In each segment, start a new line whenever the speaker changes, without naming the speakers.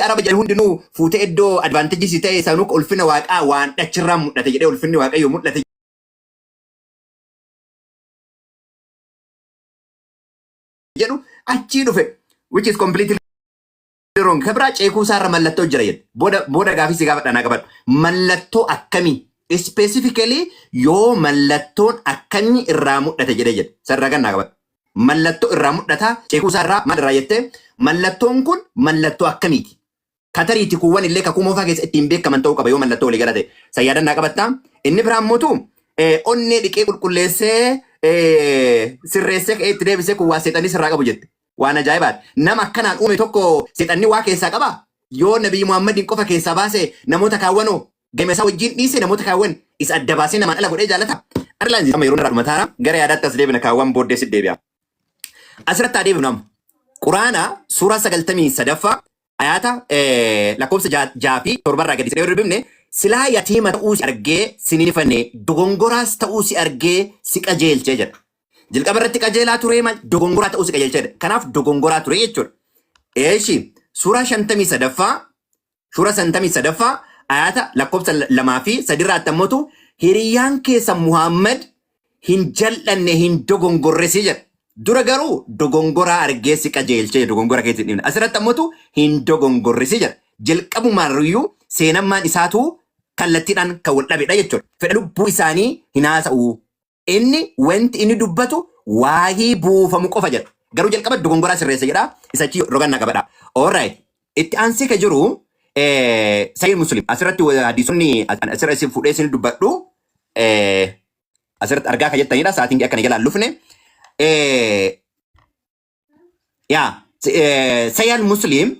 Araba jedhan hundinuu fuutee iddoo advantage si ta'e sanuu ulfina Waaqaa waan dhachirraa mul'ate jedhee ulfinni Waaqayyoo mul'ate jedhu achii dhufe, which is completely wrong. Ka biraa ceekuu isaarra mallattoo jira jedhe. Booda booda gaafii si gaafadha, naa qabadhu. Mallattoo akkamii? Specifically yoo mallattoon akkamii irraa mul'ate jedhee jedhe. Sarara kan naa qabadhu. Mallattoo irraa mul'ata ceekuu isaarraa maal irraa jettee, mallattoon kun mallattoo akkamiiti? Katariiti kuuwwan illee kakuu moofaa keessa ittiin beekaman ta'uu qaba yoo mallattoo walii gala ta'e. Sayyaadan naa qabattaa. Inni biraa immoo onnee dhiqee qulqulleessee sirreessee ka'ee itti deebisee kun waa seexanni sirraa qabu jette. Waan ajaa'ibaati. Nama akkanaan uume tokko seexanni waa keessaa qabaa? Yoo Nabii Muhammadiin qofa keessaa baase, namoota kaawwanoo gama isaa wajjin dhiise, namoota kaawwan isa adda baasee namaan ala godhee jaalata. Arlaan amma yeroo irraa dhumataara gara yaadaatti as deebina, kaawwan booddee si deebi'a. Asirratti haa deebinu amma. Quraana suuraa 93ffaa ayaata lakkoofsa 6 fi 7rraa gadi yoo dubbifne, silaa yatiima ta'uu si argee si ni fanne, dogongoraas ta'uu si argee si qajeelchee jedha. Jalqaba irratti qajeelaa turee maal dogongoraa ta'uu si qajeelchee jedha. Kanaaf dogongoraa ture jechuudha. Eeshi, suuraa 53ffaa, suuraa 53ffaa ayaata lakkoofsa 2 fi 3rraatti ammoo hiriyyaan keessa Muhammad hin jal'anne, hin dogongorresi jedha. Dura garuu dogongoraa argee si qajeelchee dogongora keessa hin dhiibne. Asirratti ammoo hin dogongorresi jedha. Jalqabumaarriyyuu seenammaan isaatu kallattiidhaan kan wal dhabedha jechuudha. Fedha lubbuu isaanii hin haasa'u. Inni wanti inni dubbatu waahii buufamu qofa jedha. Garuu jalqaba dogongoraa sirreessa jedha. Isa achi rogannaa qabadha. Alright. Itti aansee ka jiru Sahih Muslim. Asirratti hadiisonni asirra isin fuudhee isin dubbadhu asirratti argaa kan jettanidha. Sa'aatiin akkana jalaan lufne. Yaa Sahih Muslim,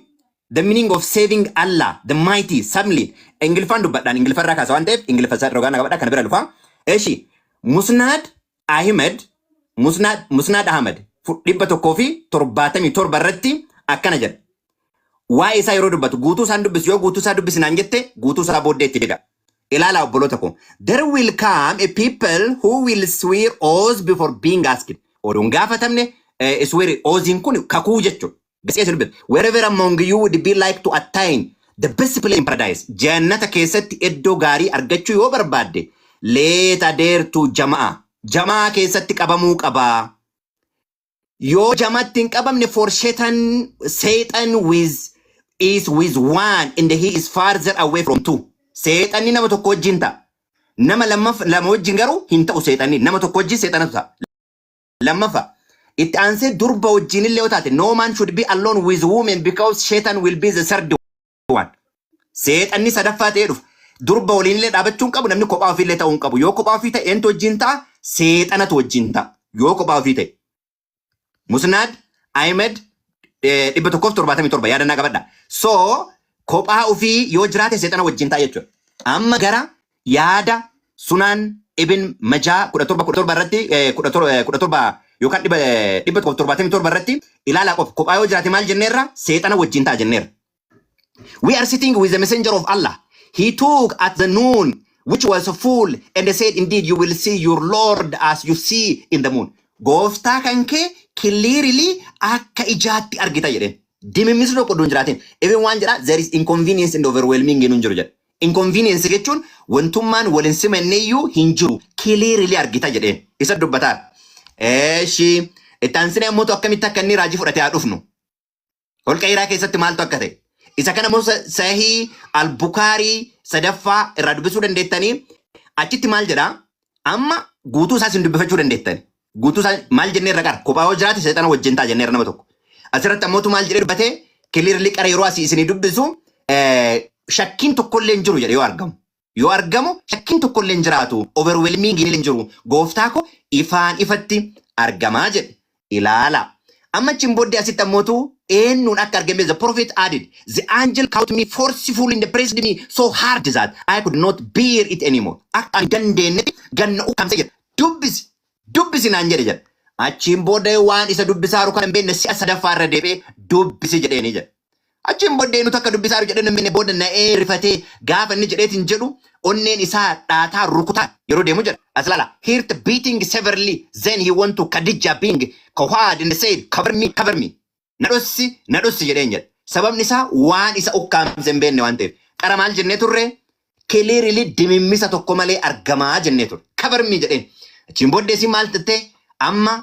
the meaning of saving Allah the mighty suddenly. Ingiliffaan dubbadhaan, Ingiliffarraa kaasa waan ta'eef Ingiliffa isaa rogaan qabadha, kana bira dhufa. Eshi, Musnad Ahmed, Musnad Ahmad 177 irratti akkana jedha. Waa'ee isaa yeroo dubbatu, guutuu isaan dubbisu, yoo guutuu isaa dubbisinaan jette guutuu isaa booddee itti deebi'a. Ilaalaa obboloota koo. There will come a people who will swear oaths before being asked. Oduun gaafatamne swear oathiin kun kakuu jechuudha. Gasee isin dubbisa. Wherever among you would be like to attain the best place in paradise. Jannata keessatti iddoo gaarii argachuu yoo barbaadde, let adhere to jama'a. Jamaa keessatti qabamuu qabaa. Yoo jamatti hin qabamne, for Satan with is with one and he is farther away from two. Seexanni nama tokko wajjin ta'a. Nama lama wajjin garuu hin ta'u seexanni. Nama tokko wajjin seexanatu ta'a. Lammaffaa. Itti aansee durba wajjin illee yoo taate, no man should be alone with women because Satan will be the third one. Seexanni sadaffaa ta'ee dhufa. Durba waliin illee dhaabachuu hin qabu, namni kophaa ofii illee ta'uu hin qabu. Yoo kophaa ofii ta'e eentu wajjin ta'a? Seexanatu wajjin ta'a. Yoo kophaa ofii ta'e. Musnaad Ahmed 177 yaadannaa qabadha. So kophaa ofii yoo jiraate seexana wajjin ta'a jechuudha. Amma gara yaada Sunaan Ibn Majaa 17 17 irratti, 17 yookaan 177 irratti ilaalaa qofa. Kophaa yoo jiraate maal jenneerra? Seexana wajjin ta'a jenneerra. We are sitting with the messenger of Allah. He took at the moon, which was full, and said, "Indeed, you will see your Lord as you see in the moon." Gooftaa kan kee clearly akka ijaatti argita jedheen. Dimimmisni tokko iddoo hin jiraatin. Even waan jedha, there is inconvenience and overwhelming hin jiru jedha. Inconvenience jechuun wantummaan wal hin simanne iyyuu hin jiru. Clearly argita jedheen. Isa dubbataa. Eeshi. Itti aansinee ammoo akkamitti akka inni raajii fudhatee haa dhufnu. Holqa Hiraa keessatti maaltu akka ta'e. Isa kana immoo Sahii Al-Bukaarii sadaffaa irraa dubbisuu dandeettanii. Achitti maal jedhaa? Amma guutuu isaas hin dubbifachuu dandeettani. Guutuu isaa maal jennee irra qara? Kophaa yoo jiraate seexana wajjin ta'a jenneerra nama tokko. Asirratti ammootu maal jedhee dubbatee clearly qara yeroo asii isinii dubbisu, shakkiin tokkollee hin jiru jedhe yoo argamu. Yoo argamu shakkiin tokkollee hin jiraatu. Overwhelming hin jiru. Gooftaa koo ifaan ifatti argamaa jedhe. Ilaala. Amma achiin booddee asitti ammootu eenyuun akka argame, the prophet added, "The angel caught me forcefully and pressed me so hard that I could not bear it anymore." Akka hin dandeenyetti ganna ukkaamsee jedha. Dubbisi. Dubbisi naan jedhe jedha. Achiin booddee waan isa dubbisaaru kan hin beekne si'a sadaffaa irra deebi'ee dubbisi jedheeni jedha. Achiin booddee nuti akka dubbisaaru jedhee hin beekne booda na'ee rifatee gaafa inni jedheetiin jedhu onneen isaa dhaataa rukutaa yeroo deemu jedha. As laala. Heart beating severely, then he went to Khadija being coward and said, "Cover me, cover me." Na dhossi, na dhossi jedheen jedha. Sababni isaa waan isa ukkaamse hin beekne waan ta'eef. Qara maal jennee turre? Clearly dimimmisa tokko malee argamaa jennee turre. Cover me jedheen. Achiin booddee isin maal jettee, amma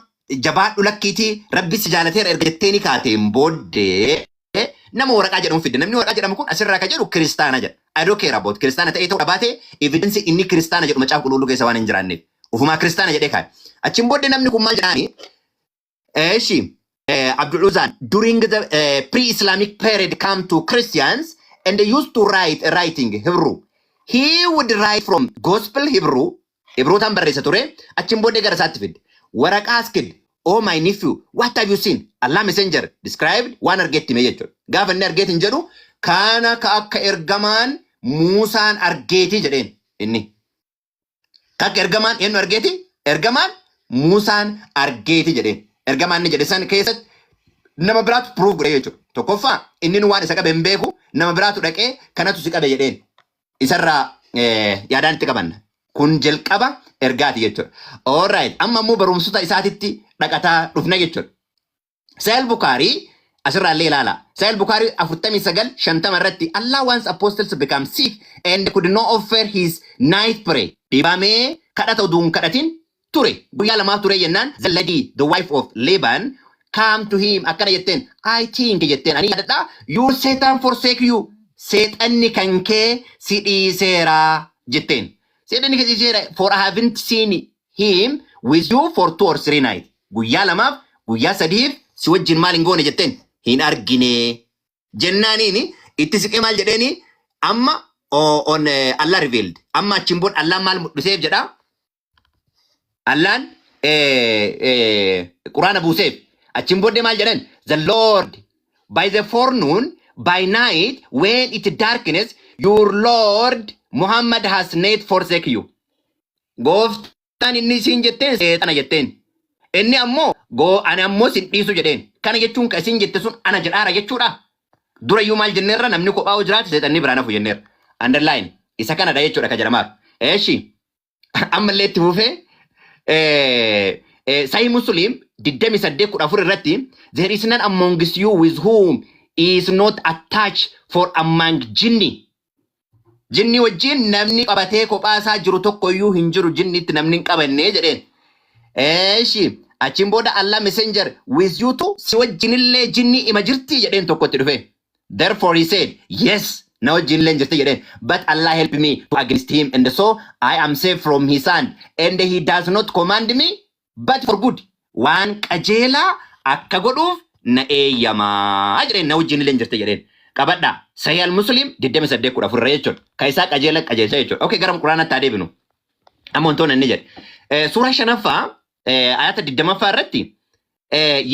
jabaadhu, lakkiitii rabbi si jaalateera erga jettee ni kaateen booddee nama Waraqaa jedhamu fidde. Namni Waraqaa jedhamu kun asirraa kan jedhu kiristaana jedha. I don't care about kiristaana ta'ee ta'uu dhabaate, evidence inni kiristaana jedhu Macaafa Qulqulluu keessa waan hin jiraanneef. Ufumaa kiristaana jedhee kaa'e. Achiin booddee namni kun maal jedhaani? Eeshi, Abdul Uzaan during the pre-Islamic period come to Christians and they used to write writing Hebrew. He would write from Gospel Hebrew. Hibrootaan barreessa ture. Achiin booddee gara isaatti fidde. Waraqaa asked, "Oh my nephew, what have you seen?" Allah messenger described waan argeetti hime jechuudha. Gaafa inni argeetti hin jedhu, kana ka akka ergamaan Muusaan argeeti jedheen inni. Ka akka ergamaan eenyu argeeti? Ergamaan Muusaan argeeti jedheen. Ergamaan inni jedhe san keessatti nama biraatu proof godhe jechuudha. Tokkoffaa, inni nu waan isa qabe hin beeku, nama biraatu dhaqee kanatu si qabe jedheen. Isarraa yaadaan itti qabanna. Kun jalqaba ergaati jechuudha. Alright, amma immoo barumsota isaatitti dhaqataa dhufna jechuudha. Sahih Bukhari asirraa illee ilaala. Sahih Bukhari 49:50 irratti, Allah once apostles become sick and could not offer his night prayer. Dhibamee kadhata utuu hin kadhatin ture. Guyyaa 2f ture jennaan, the lady, the wife of Laban, come to him, akkana jetteen, "I think," jetteen, "ani yaadadha, your Satan forsake you. Seexanni kan kee si dhiiseera," jetteen. "Seexanni kee si dhiiseera, for I haven't seen him with you for 2 or 3 nights." Guyyaa 2f guyyaa 3f si wajjin maal hin goone jetteen, hin argine. Jennaaniin itti siqee maal jedheeni? Amma on Allah revealed. Amma achiin booda Allah maal mul'iseef jedha? Allaan Quraana buuseef. Achiin booddee maal jedhan? "The Lord by the forenoon, by night when it darkness, your Lord Muhammad has not forsake you." Gooftaan inni isiin jetteen seexana jetteen. Inni ammoo goo ani ammoo sin dhiisu jedheen. Kana jechuun ka isin jette sun ana jedhaara jechuudha. Durayyuu maal jenneerra? Namni kophaa yoo jiraate seexanni biraan hafu jenneerra. Underline isa kanadha jechuudha ka jedhamaaf. Eeshi, ammallee itti fufee Sahih Muslim 28:14 irratti, "There is none amongst you with whom is not attached for among jinni." Jinni wajjin namni qabatee kophaa isaa jiru tokko iyyuu hin jiru, jinnitti namni hin qabanne jedheen. Eeshi, achiin booda Allah messenger with you too, si wajjinillee jinni ima jirti jedheen tokkotti dhufe. Therefore he said, "Yes, na wajjinillee jirti," jedheen. "But Allah help me to against him and so I am safe from his hand and he does not command me but for good." Waan qajeelaa akka godhuuf na eeyyamaa jedheen, na wajjinillee jirti jedheen. Qabadhaa. Sahih al-Muslim 28:14 irra jechuudha. Ka isaa qajeela qajeelcha jechuudha. Okay, gara Quraanaatti haa deebinu. Amma wantoonni inni jedhe. Suuraa shanaffaa ayata 20ffaa irratti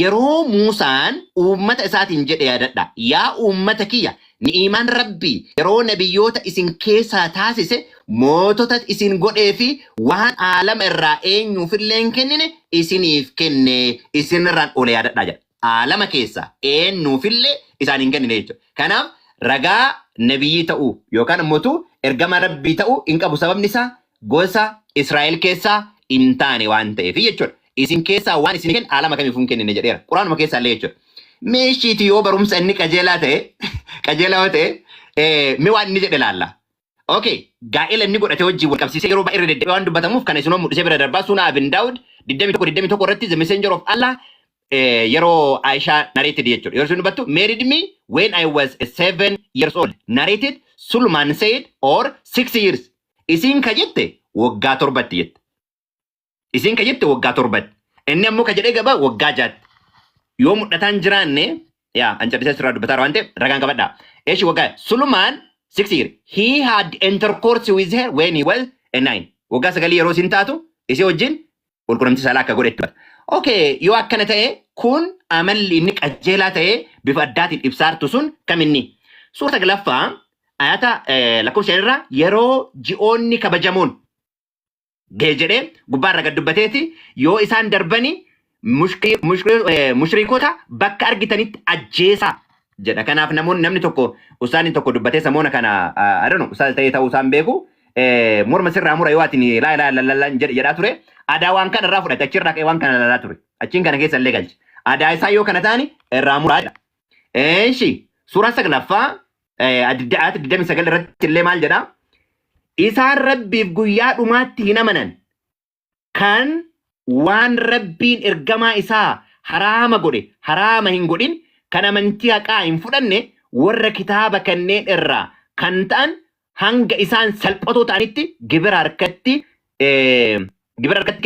yeroo Muusaan uummata isaatiin jedhe yaadadha. "Yaa uummata kiyya, ni'imaan Rabbii yeroo nabiyyoota isin keessaa taasise, mootota isin godhee fi waan aalama irraa eenyuufillee hin kennine isiniif kenne isinirraan ole yaadadha," jedha. Aalama keessaa eenyuufillee isaan hin kennine jechuudha. Kanaaf ragaa nabiyyii ta'uu yookaan immoo ergama Rabbii ta'uu hin qabu. Sababni isaa gosa Israa'el keessaa hin taane waan ta'eef jechuudha. Isin keessaa waan isin kenne aalama kamiifuu hin kennine jedheera. Quraanuma keessaa illee jechuudha. Meeshiiti yoo barumsa inni qajeelaa ta'e, qajeelaa yoo ta'e, mi waan inni jedhe laalla. Okay, gaa'ela inni godhate wajjin wal qabsiisee yeroo baay'ee irra deddeebi'ee waan dubbatamuuf kana isinoo mul'isee bira darbaa. Sunan Abi Daawud 21 21 irratti, the messenger of Allah yeroo Aishaa narrated jechuudha. Yeroo isin dubbattu, "Married me when I was 7 years old." Narrated Sulman said, or 6 years. Isiin ka jette waggaa 7tti jette. Isiin ka jette waggaa 7tti. Inni ammoo ka jedhee gaba waggaa 6tti. Yoo mul'ataan jiraanne yaa an callisee sirraa dubbataa waan ta'eef ragaan qabadhaa. Eeshi, waggaa Sulumaan 6 year. He had intercourse with her when he was a 9. Waggaa 9 yeroo isin taatu isii wajjin walqunnamtii saalaa akka godhe jechuudha. Okay, yoo akkana ta'e, kun amalli inni qajeelaa ta'e bifa addaatiin ibsaartu sun kaminni? Suura saglaffaa ayata lakkoofsa 5 irraa yeroo ji'oonni kabajamoon ga'e jedhee gubbaarra gad dubbateeti, yoo isaan darbani mushrikoota bakka argitanitti ajjeesaa jedha. Kanaaf namoonni, namni tokko, ustaaniin tokko dubbatee samoona kana, I don't know, ustaas ta'ee ta'uu isaan beeku, morma sirraa mura yoo ati laa ilaaha illallah jedhe jedhaa ture. Aadaa waan kana irraa fudhate, achirraa ka'ee waan kana lalaa ture. Achiin kana keessa illee galche. Aadaa isaa yoo kana ta'ani irraa muraa jedha. Eeshi, Suuraa saglaffaa ayata 29 irratti illee maal jedha? Isaan Rabbiif guyyaa dhumaatti hin amanan, kan waan Rabbiin ergamaa isaa haraama godhe haraama hin godhin, kan amantii haqaa hin fudhanne, warra kitaaba kanneen irraa kan ta'an hanga isaan salphatoo ta'anitti gibira harkatti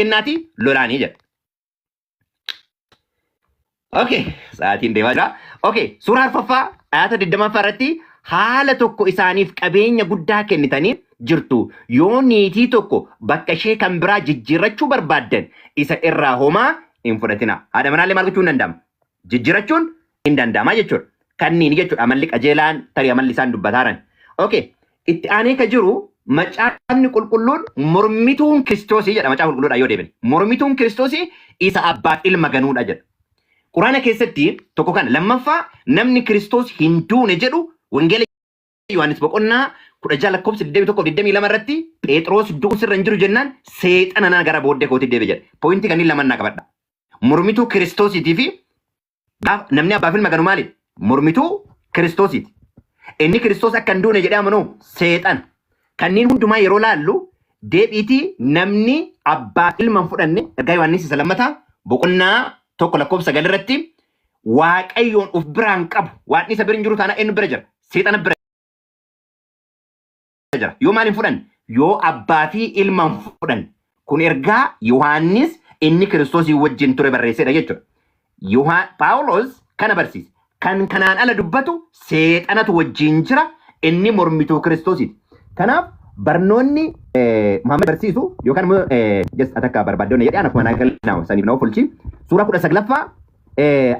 kennaati lolaanii jedha. Okay, sa'aatiin deemaa jira. Okay, suuraa arfaffaa ayata 20ffaa irratti haala tokko isaaniif qabeenya guddaa kennitanii jirtu. Yoo niitii tokko bakka ishee kan biraa jijjiirrachuu barbaaddan, isa irraa homaa hin fudhatina. Haadha manaallee maal gochuu hin danda'amu? Jijjiirrachuun hin danda'ama jechuudha. Kanniin jechuudha amalli qajeelaan tarii amalli isaan dubbataaran. Okay, itti aanee ka jiru Macaafni Qulqulluun mormituun Kiristoosii jedha. Macaafa Qulqulluudhaan yoo deebine, mormituun Kiristoosii isa abbaaf ilma ganuudha jedha. Quraana keessatti tokko kana. Lammaffaa, namni Kiristoos hin duune jedhu Wangeela Yohaannis boqonnaa 16 lakkoofsa 21 22 irratti Phexros du'u sirra hin jiru jennaan, seexana na gara booddee kootii deebi'e jedha. Pointii kanneen lamaan naa qabadha. Mormituu Kiristoosiitii fi namni abbaaf ilma ganu maali? Mormituu Kiristoosiiti. Inni Kiristoos akka hin duune jedhee amanu seexana. Kanneen hundumaa yeroo laallu, deebiitii namni abbaaf ilma hin fudhanne ergaa Yohaannis isa lammataa boqonnaa 1 lakkoofsa 9 irratti Waaqayyoon of biraan qabu. Waan isa bira hin jiru taanaan eenyu bira jira? Seexana bira jira. Yoo maal hin fudhanne? Yoo abbaa fi ilma hin fudhanne. Kun ergaa Yohaannis inni Kiristoosii wajjin ture barreessedha jechuudha. Phaawulos kana barsiise. Kan kanaan ala dubbatu seexanatu wajjin jira, inni mormituu Kiristoosiiti. Kanaaf barnoonni Muhammad barsiisu yookaan immoo just atakka barbaaddoonni jedhee akkuma naa galnaa saniif nama fulchi. Suuraa 19ffaa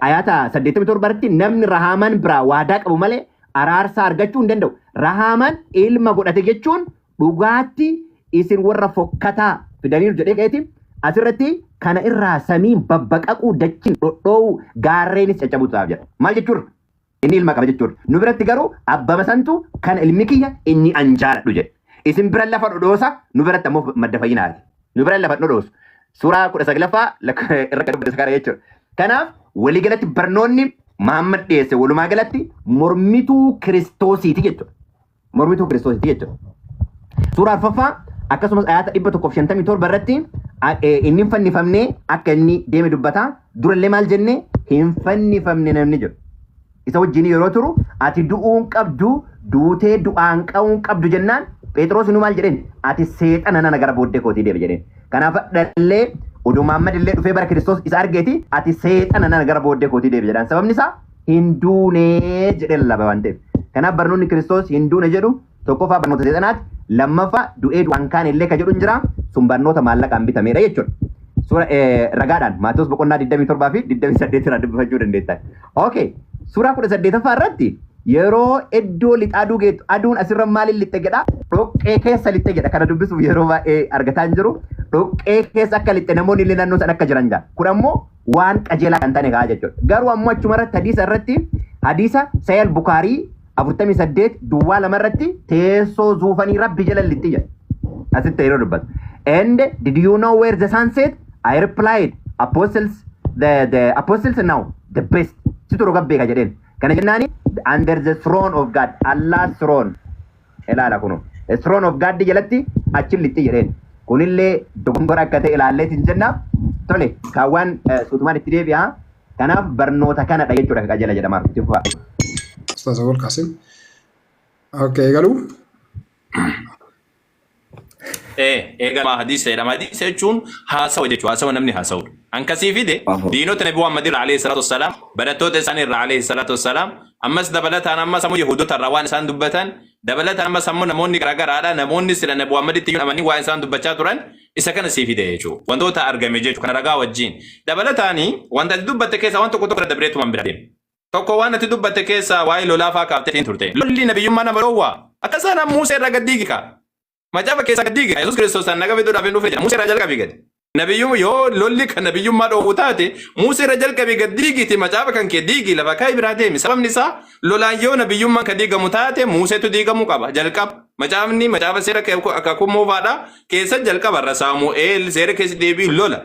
ayaata 87 irratti namni Rahaaman biraa waadaa qabu malee araarsaa argachuu hin danda'u. Rahaaman ilma godhate jechuun dhugaatti isin warra fokkataa fidaniiru jedhee ka'eeti. Asirratti kana irraa samiin babbaqaquu, dachiin dhodhoo'uu, gaarreenis caccabuu ta'aaf jedha. Maal jechuudha? Inni ilma qaba jechuudha. Nu biratti garuu abbama santu kana ilmi kiyya inni an jaaladhu jedhe. Isin bira lafa dhodhoosa, nu biratti ammoo madda fayyinaati. Nu bira lafa dhodhoosu. Suuraa 19ffaa irra kan dubbate kana jechuudha. Kanaaf waliigalatti barnoonni Muhammad dhiyeesse walumaa galatti mormituu Kiristoosiiti jechuudha. Mormituu Kiristoosiiti jechuudha. Suuraa arfaffaa akkasumas ayaata 157 irratti inni hin fannifamne akka inni deeme dubbata. Durallee maal jenne? Hin fannifamne namni jedhu. Isa wajjin yeroo turu ati du'uun qabdu, duutee du'aan qa'uun qabdu jennaan, Phexros nu maal jedheen? Ati seexana nana, gara booddee kootii deebi jedheen. Kanaaf dhallee oduu Muhammad illee dhufee bara Kiristoos isa argeeti, ati seexana nana, gara booddee kootii deebi jedhaan. Sababni isaa hin duunee jedhee lallaba waan ta'eef. Kanaaf barnoonni Kiristoos hin duune jedhu tokkoffaa barnoota seexanaati. Lammaffaa, du'ee du'aan kaan illee ka jedhu hin jira. Sun barnoota maallaqaan bitameedha jechuudha. Suura ragaadhaan Maatewos boqonnaa 27 fi 28 irraa dubbifachuu dandeessan. Okay. Suuraa 18ffaa irratti yeroo iddoo lixa aduu geettu aduun asirra maaliin lixxe jedha? Dhoqqee keessa lixxe jedha. Kana dubbisuuf yeroo baay'ee argataa hin jiru. Dhoqqee keessa akka lixxe, namoonni illee naannoo sana akka jiran jira. Kun ammoo waan qajeelaa kan ta'e ka'a jechuudha. Garuu ammoo achuma irratti hadiisa irratti, hadiisa Sahih Bukaarii 48:02 irratti teessoo zuufanii Rabbi jala lixxi jedha. Asitti yeroo dubbatu. "And did you know where the sun set? I replied, apostles, the apostles know the best. Situ roga beeka" jedheen. Kana jennaani under the throne of God, Allah's throne. Ilaala kunu. The throne of God jalatti achi lixxi jedheen. Kunillee dogongora akka ta'e ilaalleetiin jenna. Tole, kaawwan suutumaan itti deebi'a. Kanaaf barnoota kanadha jechuudha kan qajeela jedhama. Itti fufaa.
Ustaaz Awwal Qaasim. Okay, galuu.
Eegama hadiisa jedhama. Hadiisa jechuun haasawa jechuudha. Haasawa namni haasawudha. Ankasii fide diinota Nabi Muhammad irraa alayhi salaatu wassalaam, barattoota isaanii irraa alayhi salaatu wassalaam, ammas dabalataan ammas ammoo Yahuudota irraa waan isaan dubbatan, dabalataan ammas ammoo namoonni garaagaraadha. Namoonni sila Nabi Muhammaditti iyyuu amanii waan isaan dubbachaa turan isa kana sii fide jechuudha. Wantoota argame jechuudha. Kana ragaa wajjin. Dabalataani wanta ati dubbatte keessaa waan tokko tokko irra dabreetumaan bira deema. Tokko, waan ati dubbatte keessaa waa'ee lolaa fa'aa kaaftee turte. Lolli nabiyyummaa nama dhoowwaa. Akka isaan Musee irraa gad diigi kaa. Macaafa keessaa gad diigi. Yesuus Kiristoos san naga fiduudhaaf hin dhufne jedha. Musee irraa jalqabii gadi. Nabiyyuu yoo lolli kan nabiyyummaa dhoowwu taate, Musee irra jalqabii gad diigiti, macaafa kan kee diigi, lafa kaa'ii biraa deemi. Sababni isaa lolaan yoo nabiyyummaan kan diigamu taate, Museetu diigamuu qaba. Jalqaba. Macaafni macaafa seera akaakuu moofaadha. Keessa jalqaba irra Saamu'eel seera keessa deebii lola.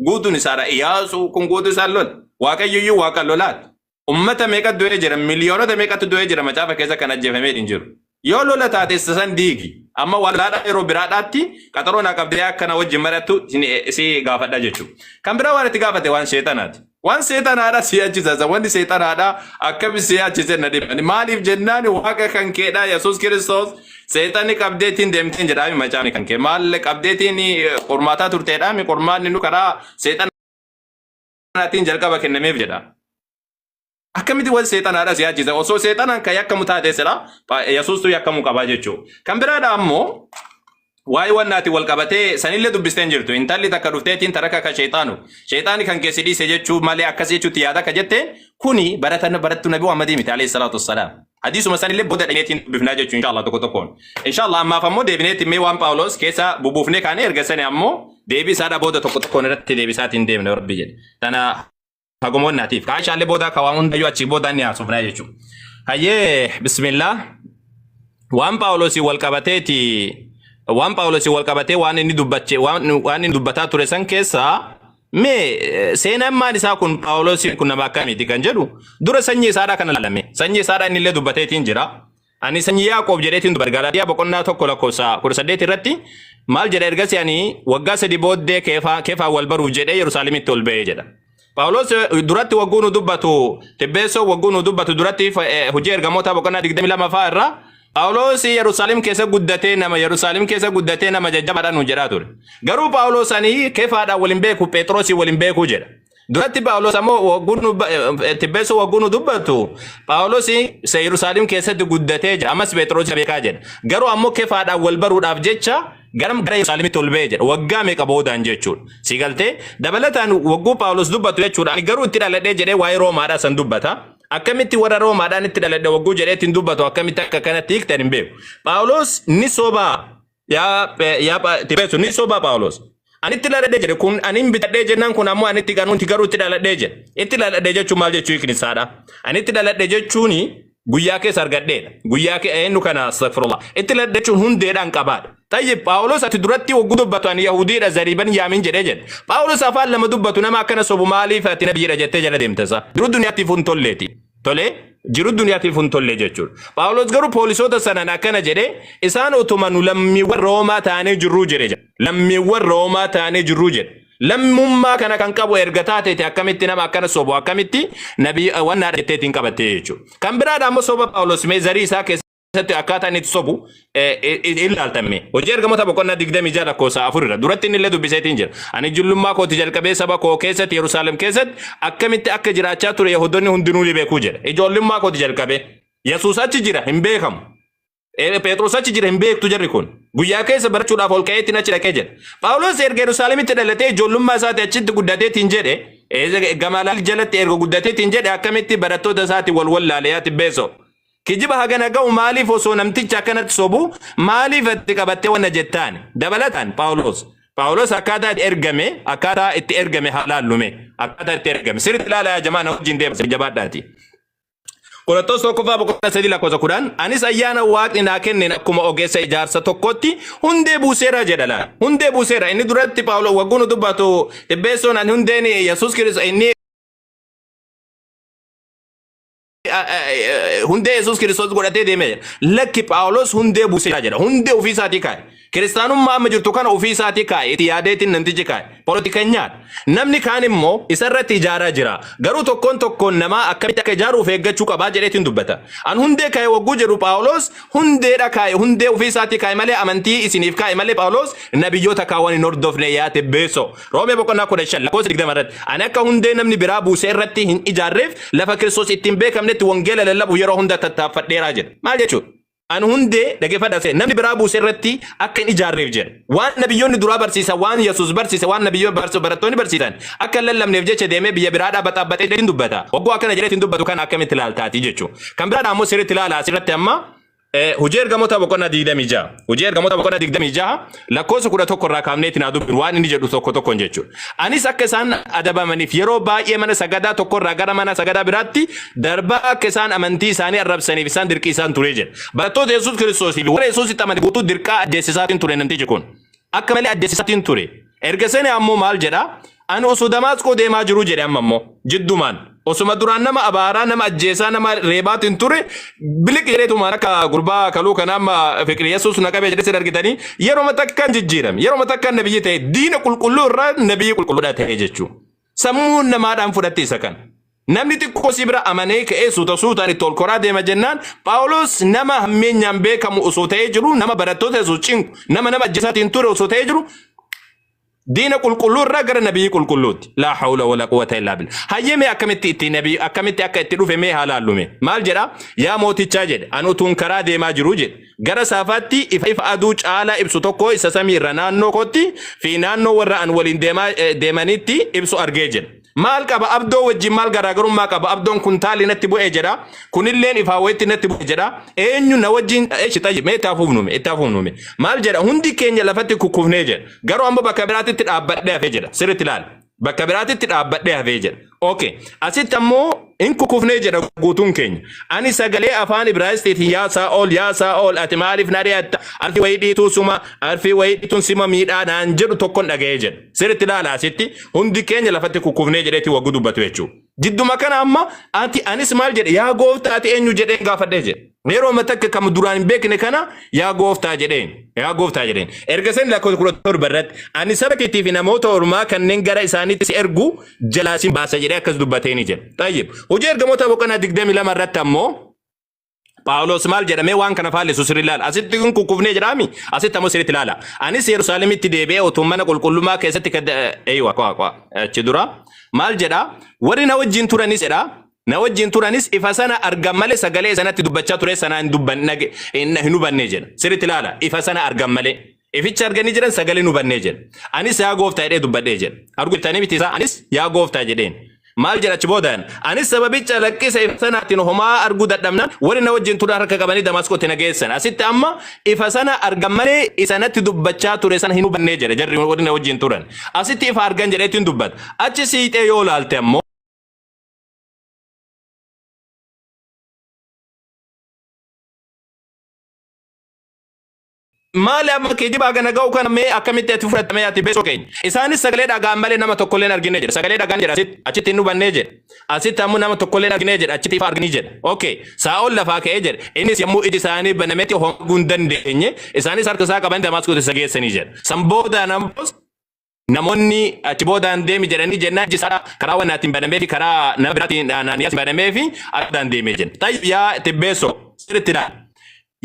Guutuun isaadha. Iyaasuu kun guutuu isaan lola. Waaqayyo iyyuu waaqa lolaati. Ummata meeqa du'ee jira? Miliyoonota meeqatu du'ee jira macaafa keessa kan ajjeefamee hin jiru. Yoo lola taate san diigi. Amma waan lolaadhaa yeroo biraadhaatti qaxaroo naa qabdee akkana wajjin mari'attu si gaafadha jechuudha. Kan biraa waan itti gaafate waan sheexanaati. Waan seexanaadha si achisa. Wanti seexanaadha akkami si achise na dhiba. Maaliif jennaan waaqa kan keedhaa Yesuus Kiristoos seexanni qabdeetiin deemteen jedhaami macaafni kan kee. Maal qabdeetiin qormaataa turteedhaami qormaanni nu karaa seexanaatiin jalqaba kennameef jedha. Akkamitti waan seexanaadha si achisa. Osoo seexanaan kan yakkamu taate sila Yesuustu yakkamuu qabaa jechuudha. Kan biraadha ammoo waa'ee wannaati wal qabatee sanillee dubbisteen jirtu. Intalli takka dhufteetiin taraka ka sheexaanu. Sheexaani kan keessi dhiise jechuu malee akkas jechuutti yaada akka jetteen kuni baratan barattu Nabi Muhammadii miti alayhi salaatu wassalaam. Hadiisuma sanillee booda dhaqneetiin dubbifnaa jechuu inshallah tokko tokkoon. Inshallah ammaaf ammoo deebineetti mee waan Phaawulos keessa bubuufnee kaanee erga sani ammoo deebii isaadha booda tokko tokkoon irratti deebisaatiin deemne rabbi jedhe. Tana hagumoonnaatiif. Kaashaallee booda ka waan hundayyuu achii booda inni haasofnaa jechuudha. Hayyee bismillah. Waan Phaawulosii wal qabateeti waan Phaawulosii wal qabatee waan inni dubbache waan inni dubbataa ture san keessaa mee seenaan maal isaa kun Phaawulosii kun nama akkamiiti kan jedhu dura sanyii isaadhaa kana laalame sanyii isaadhaa inni illee dubbateetiin jira. Ani sanyii Yaaqoob jedheetiin dubbata. Galaatiyaa boqonnaa 1 lakkoofsa 18 irratti maal jedha ergasii ani waggaa 3 booddee keefaa keefaan wal baruuf jedhee Yerusaalemitti ol ba'ee jedha. Phaawulos duratti wagguu nu dubbatu Tibbeessoo wagguu nu dubbatu duratti hojii ergamootaa boqonnaa 22 fa'aa irraa Phaawulos Yerusaalem keessa guddatee nama Yerusaalem keessa guddatee nama jajjabaadha nu jedhaa ture. Garuu Phaawulos ani keefaadhaan wal hin beeku Phexrosii wal hin beeku jedha. Duratti Phaawulos ammoo wagguu nu Tibbeessoo wagguu nu dubbatu Phaawulos isa Yerusaalem keessatti guddatee jira. Ammas Phexros isa beekaa jedha. Garuu ammoo kefaadhaan wal baruudhaaf jecha garam gara Yerusaalemitti ol ba'ee jedha. Waggaa meeqa boodaan jechuudha. Si galtee dabalataan wagguu Phaawulos dubbatu jechuudha. Ani garuu itti dhaladhee jedhee waa'ee Roomaadhaa san dubbata. Akkamitti warra Roomaadhaan itti dhaladhe wagguu jedhee ittiin dubbatu akkamitti akka kanatti hiiktan hin beeku. Phaawulos ni sobaa. Yaa yaa Tibeessu ni soba Phaawulos. Ani itti dhaladhee jedhe kun ani hin bitadhee jennaan kun ammoo ani itti ganuunti garuu itti dhaladhee jedhe. Itti dhaladhee jechuun maal jechuu hiikni isaadha. Ani itti dhaladhe jechuun guyyaa keessa argadheedha. Guyyaa kee eenyu kana astaghfirullah. Itti dhaladhe jechuun hundeedhaan qabaadha. Tayyib Phaawulos ati duratti wagguu dubbatu ani Yahudiidha zariiban yaamin jedhee jedhe. Phaawulos afaan lama dubbatu nama akkana sobu maaliif ati nabiyyiidha jettee jala deemta isaa. Jiru duniyaatiif hin tolleeti. Tolee, jiru duniyaatiif hin tolle jechuudha. Phaawulos garuu poolisoota sanaan akkana jedhe, isaan utuma nu lammiiwwan Roomaa taanee jirruu jedhe jedha. Lammiiwwan Roomaa taanee jirruu jedhe. Lammummaa kana kan qabu erga taateeti akkamitti nama akkana sobu akkamitti nabii wannaadha jetteetiin qabattee jechuudha. Kan biraadha ammoo soba Phaawulos mee zarii isaa keessa keessatti akkaataa inni itti sobu ilaaltame. Hojii ergamoota boqonnaa 26 lakkoofsa 4 irra duratti inni illee dubbiseetiin jira. Ani ijjullummaa kooti jalqabee saba koo keessatti Yerusaalem keessatti akkamitti akka jiraachaa ture Yahudoonni hundinuu ni beeku jedha. Ijoollummaa kooti jalqabee. Yesuus achi jira hin beekamu. Phexros achi jira hin beektu jarri kun. Guyyaa keessa barachuudhaaf ol ka'eetiin achi dhaqee jedha. Phaawulos erga Yerusaalemitti dhalatee ijoollummaa isaati achitti guddateetiin jedhe Gamaliel jalatti erga guddateetiin jedhe akkamitti barattoota isaatiin wal wallaale yaa tibbeessoo. Kijiba hagana ga'u maaliif osoo namtichi akkanatti sobu maaliif itti qabattee wanna jettaani? Dabalataan Phaawulos Phaawulos akkaataa itti ergame akkaataa itti ergame haa laallume akkaataa itti ergame sirriitti ilaalaa yaa jamaa na wajjin deema jabaadhaati. Qorontos tokkoffaa boqonnaa 3 lakkoofsa 10 anis ayyaana waaqni naa kenneen akkuma ogeessa ijaarsa tokkotti hundee buuseera jedha laal. Hundee buuseera inni duratti Phaawulos wagguu nu dubbatu xibbeessoon ani hundeen Yesuus Kiristoos inni hundee Yesuus Kiristoos godhatee deemee jira. Lakki Phaawulos hundee buusee jira. Hundee ofii isaatii kaa'e. Kiristaanummaa amma jirtu kana ofii isaatii kaa'e. Itti yaadeetiin namtichi kaa'e. Polotikanyaadha. Namni kaan immoo isarratti ijaaraa jira. Garuu tokkoon tokkoon namaa akkamitti akka ijaaru of eeggachuu qabaa jedheetiin dubbata. An hundee kaa'e wagguu jedhu Phaawulos hundeedha kaa'e. Hundee ofii isaatii kaa'e malee amantii isiniif kaa'e malee Phaawulos nabiyyoota kaawwan hin hordofne yaa tibbeessoo. Roomee boqonnaa 15 lakkoofsa 20 irratti ani akka hundee namni biraa buuse irratti hin ijaarreef lafa Kiristoos ittiin beekamnetti wangeela lallabuuf yeroo hunda tattaaffadheeraa jedha. Maal jechuudha? Ani hundee dhaggeeffadhaa se'e namni biraa buuse irratti akka hin ijaarreef jedha. Waan nabiyyoonni duraa barsiisan, waan Yesuus barsiise, waan nabiyyoonni barattoonni barsiisan akka hin lallabneef jecha deemee biyya biraadhaa baxaabbaxee jedhee hin dubbata. Wagguu akkana jedhee hin dubbatu kana akkamitti ilaaltaati jechuudha. Kan biraadhaa ammoo sirriitti ilaala asirratti amma Hojii Ergamoota boqonnaa 26. Hojii Ergamoota boqonnaa 26 lakkoofsa 11 irraa kaafneetiin haa dubbinu waan inni jedhu tokko tokkoon jechuudha. Anis akka isaan adabamaniif yeroo baay'ee mana sagadaa tokko irraa gara mana sagadaa biraatti darbaa akka isaan amantii isaanii arrabsaniif isaan dirqiisaan ture jedha. Barattoota Yesuus Kiristoosii fi warra Yesuusitti amane guutuu dirqaa ajjeesisaatiin ture namtichi kun. Akka malee ajjeesisaatiin ture. Erga sani ammoo maal jedha? Ani osoo Damaasqoo deemaa jiruu jedhe amma immoo jiddumaan. Osuma duraan nama abaaraa, nama ajjeesaa, nama reebaatiin ture, biliq jedheetumaan akka gurbaa kaluu kana amma fiqri Yesuus na qabee jedhee sin argitanii yeroo takkaan jijjiirame. Yeroo takkaan nabiyyi ta'e diina qulqulluu irraa nabiyyi qulqulluudha ta'e jechuudha. Sammuun namaadhaan fudhatte isa kana. Namni xiqqoo si bira amanee ka'ee suuta suutaan itti ol koraa deema jennaan Phaawulos nama hammeenyaan beekamu osoo ta'ee jiru nama barattoota Yesuus cinqu nama nama ajjeesaatiin ture osoo ta'ee jiru diina qulqulluu irraa gara nabiyyi qulqulluutti. Laa hawla wala quwwata illaa billah. Hayyee mee akkamitti itti nabii akkamitti akka itti dhufe mee haa laallu mee. Maal jedha? Yaa mootichaa jedhe ani utuun karaa deemaa jiru jedhe. Gara saafaatti ifa ifa aduu caalaa ibsu tokko isa samii irra naannoo kootti fi naannoo warra an waliin deemaa deemanitti ibsu argee jedhe. Maal qaba abdoo wajjin maal garaagarummaa qaba abdoon kuntaalli natti bu'e jedha kunilleen ifaa wayitti natti bu'e jedha eenyu na wajjin eeshi tayyib mee itti hafuufnume itti hafuufnume maal jedha hundi keenya lafatti kukkufnee jedha garuu ammoo bakka biraatitti dhaabbadhee hafee jedha sirriitti ilaali bakka biraatitti dhaabbadhee hafee jedha okay asitti ammoo hin kukufnee jedha guutuun keenya ani sagalee afaan Ibraayisxiitiin yaa Saa'ol yaa Saa'ol ati maaliif na ari'atta arfii wayii dhiituu suma arfii wayii dhiituun sima miidhaa naan jedhu tokkon dhaga'ee jedha Sirriitti ilaala asitti hundi keenya lafatti kukkufnee jedheeti wagguu dubbatu jechuudha. Jidduma kana amma ati anis maal jedhe yaa gooftaa ati eenyu jedheen gaafadhee jedhe. Yeroo amma takka kam duraan hin beekne kana yaa gooftaa jedheen yaa gooftaa jedheen. Erga sen lakkoofsa 17 irratti ani saba keetii fi namoota ormaa kanneen gara isaaniitti si ergu jalaa sin baasa jedhee akkas dubbateeni jedhe. Tayyib. Hojii ergamoota boqonnaa 22 irratti ammoo Phaawulos maal jedhamee waan kana faallisu sirri ilaala. Asitti kun kukkufnee jedhaami. Asitti ammoo sirriitti ilaala. Anis Yerusaalemitti deebi'ee utuu mana qulqullummaa keessatti kad eeywa qo'a qo'a achi dura maal jedha warri na wajjin turanis jedha na wajjin turanis ifa sana argan malee sagalee sanatti dubbachaa ture sanaa hin dubban hin hubanne jedha. Sirriitti ilaala. Ifa sana argan malee. Ificha arganii jiran sagalee hin hubannee jedha. Anis yaa gooftaa jedhee dubbadhee jedha. Arguu jettanii miti isaa anis yaa gooftaa jedheen. Maal jedha achi boodaan? Anis sababii calaqqisa ifa sanaatiin homaa arguu dadhabnaan warri na wajjin turan harka qabanii Damaasqootti na geessan. Asitti amma ifa sana argan malee isa natti dubbachaa ture sana hin hubannee jedha jarri warri na wajjin turan. Asitti ifa argan jedheetiin dubbata. Achi siixee yoo laalte ammoo Maali amma kijibaa gana ga'u kana mee akkamitti ati fudhatta mee ati beesoo keenya. Isaanis sagalee dhaga'an malee nama tokkollee hin argine jedha. Sagalee dhaga'an jedha asitti achitti hin hubannee jedha. Asitti ammoo nama tokkollee hin argine jedha achitti ifa arganii jedha. Okay. Saa'ol lafaa ka'ee jedha. Innis yommuu iji isaanii banametti homaa arguu hin dandeenye. Isaanis harka isaa qabanii Damaasqootti isa geessanii jedha. San boodaan ammoo namoonni achi boodaan deemi jedhanii jennaan iji isaa karaa wannaatiin banamee fi karaa nama biraatiin Anaaniyaas banamee fi addaan deemee jedha. Tayyib yaa Tibbeessoo sirriitti ilaali.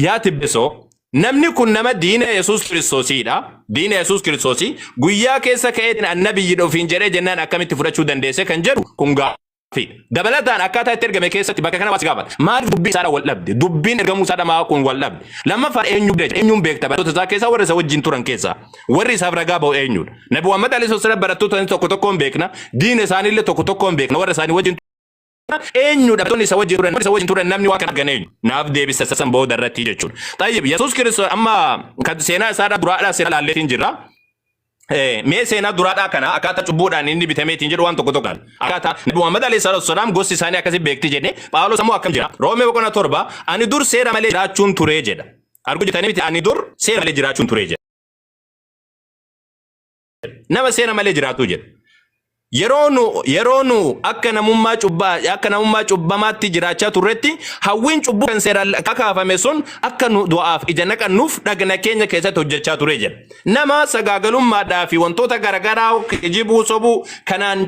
Yaa Tibbeessoo namni kun nama diina Yesuus Kiristoosiidha. Diina Yesuus Kiristoosii guyyaa keessa ka'eetiin annabiyyi ofiin jedhee jennaan akkamitti fudhachuu dandeesse kan jedhu kun gaaffii. Dabalataan akkaataa itti ergame keessatti bakka kana waa si gaafata. Maaliif dubbii isaadhaan wal dhabde? Dubbiin ergamuu isaa maa kun wal dhabde? Lammaffaan eenyu beekta? Eenyuun beekta? Barattoota isaa keessaa warra isa wajjin turan keessaa. Warri isaaf ragaa ba'u eenyudha? Nabi Muhammad alayhi salaam barattoota isaanii tokko tokkoon beekna. Diina isaaniillee tokko tokkoon beekna. Warra isaanii wajjin turan eenyudha? Barattoonni isa wajjin turan, isa wajjin turan namni waan kana argan eenyu? Naaf deebisa san booda irratti jechuudha. Tayyib Yesuus Kiristoos amma kan seenaa isaadhaa duraadhaa seenaa laalleetiin jirra. Mee seenaa duraadhaa kana akkaataa cubbuudhaan inni bitameetiin jedhu waan tokko tokko ilaalla. Akkaataa Nabi Muhammad alayhi salaatu wassalaam gosti isaanii akkasii beekti jedhe Phaawulos ammoo akkam jedha Roomee boqonnaa 7 ani dur seera malee jiraachuun turee jedha. Arguu jettanii miti ani dur seera malee jiraachuun turee jedha. Nama seera malee jiraatuu jedha. Yeroo nu yeroo nu akka namummaa cubbaa akka namummaa cubbamaatti jiraachaa turretti hawwiin cubbuu kan seeraan kakaafame sun akka nu du'aaf ija naqannuuf dhagna keenya keessatti hojjechaa ture jedha. Nama sagaagalummaadhaa fi wantoota garaagaraa kijibuu sobuu kanaan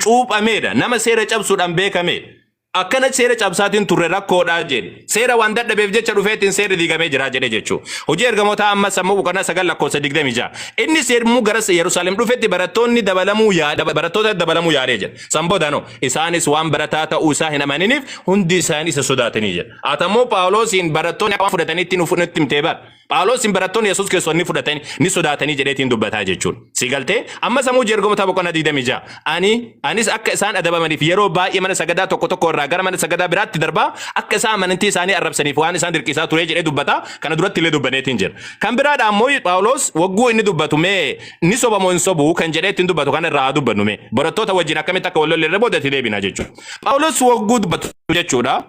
cuuphameedha. Nama seera cabsuudhaan beekameedha. Akkana seera cabsaatiin turre rakkoodha jedhe. Seera waan dadhabeef jecha dhufeetiin seerri diigamee jira jedhe jechuudha. Hojii ergamootaa ammas ammoo boqonnaa 9 lakkoofsa 26. Innis yommuu gara Yerusaalem dhufetti barattoonni dabalamuu yaada barattoota dabalamuu yaalee jedha. San booda isaanis waan barataa ta'uu isaa hin amaniniif hundi isaanii isa sodaatanii jedha. Ati ammoo Phaawulosiin barattoonni akka waan fudhatanitti nutti himtee bara. Phaawulosiin barattoonni Yesuus Kiristoos ni fudhatanii ni sodaatanii jedheetiin dubbataa jechuudha. Si galtee? Amma sammuu hojii ergamootaa boqonnaa 26. Ani anis akka isaan adabamaniif yeroo baay'ee mana sagadaa tokko tokko irraa gara mana sagadaa biraatti darbaa akka isaan amantii isaanii arrabsaniif waan isaan dirqisaa ture jedhee dubbata. Kana duratti illee dubbaneetiin jira. Kan biraadha ammoo Phaawulos wagguu inni dubbatu mee ni soba moo hin sobu kan jedhee ittiin dubbatu kana irraa haa dubbannu mee. Barattoota wajjin akkamitti akka wal lolle irra booda itti deebina jechuudha. Phaawulos wagguu dubbatu jechuudha.